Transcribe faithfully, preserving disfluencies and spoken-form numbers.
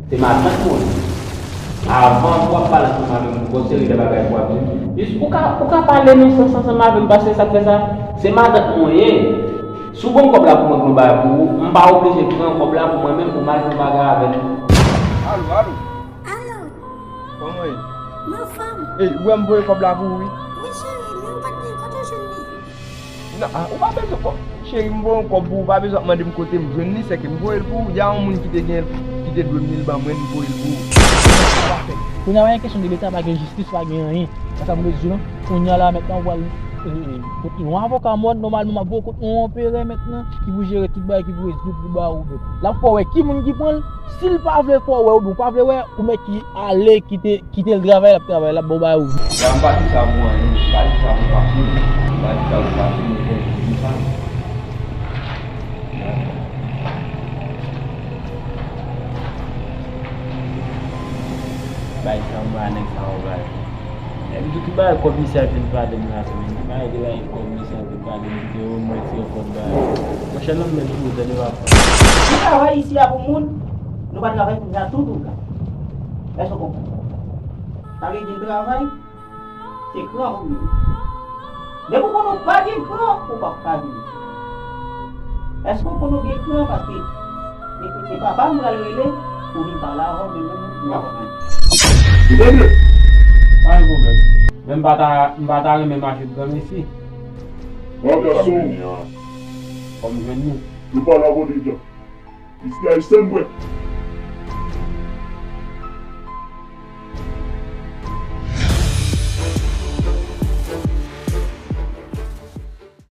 Se matant mwen. Avan pou w ap pale ansanm avè m pou yon seri de bagay pou w ap di. Jis ou ka, ou ka pale nan sans ansanm avè m, paske sa k fè sa, se matant mwen ye. Si w ban m kòb la pou mwen pou m bay pou ou, m pa oblije pran kòb la pou mwen menm pou m al fè yon bagay avè l. Alo, alo. Alo. Kòman w ye? M anfòm. Ey, ou wè m voye kòb la pou ou, wi. Wi, cheri, men ou pa t gen kote w jwenn li. Non, ah, ou pa bezwen kòb. Cheri, m voye yon kòb pou ou, ou pa bezwen ap mande m kote m jwenn li, sèke m voye l pou ou. Ya yon moun ki te gen, ki te dwe m li, l ban mwen, m voye l pou ou. Kounye a, pa gen kesyon de leta, pa gen jistis, pa gen anyen. Sa sa m vle di w lan, kounye a la mentnan, ou pral, eh, kot yon avoka mòd, nòmalman, m ap voye w kot yon anperè mentnan, ki pou jere tout bagay, ki pou rezoud pou ba ou menm. L ap fè w wè ki moun ki pran l, si l pa vle fè w wè oubyen ou pa vle wè, ou mèt ki ale, kite, kite l travay, l ap travay, l ap ba w bagay ou vle. Ya, m pa di sa pou anyen, m pa di sa pou fache, m pa di sa pou fache, men konn di sa. Bay sa mwa nèg sa yo bay. Epi tou ki bay kòb misye ap vin pale m la tou, men ki bay de bay kòb misye ap vin pale m, ki te remèsye kòb bay. Monchè, nan men tou, tande papa. Nou travay isi a pou moun, nou pa travay pou sa tou tou ka. Èske w konprann? Sa vle di n travay, se kran pou nou ye. Depi w konnen w pa gen kran, ou p ap ka vini. Èske w konnen w gen kran? Paske e, e, e papa m pral rele pou vin pale avè w, men menm ou pa konn anyen. Ou tande? Pa gen pwoblèm. Men m pa ta, m pa ta renmen mache granmesi. Mwen ap sou ou. Fò m jwenn li. Nou pale avè w deja. Isi a Ayisyen m kwè.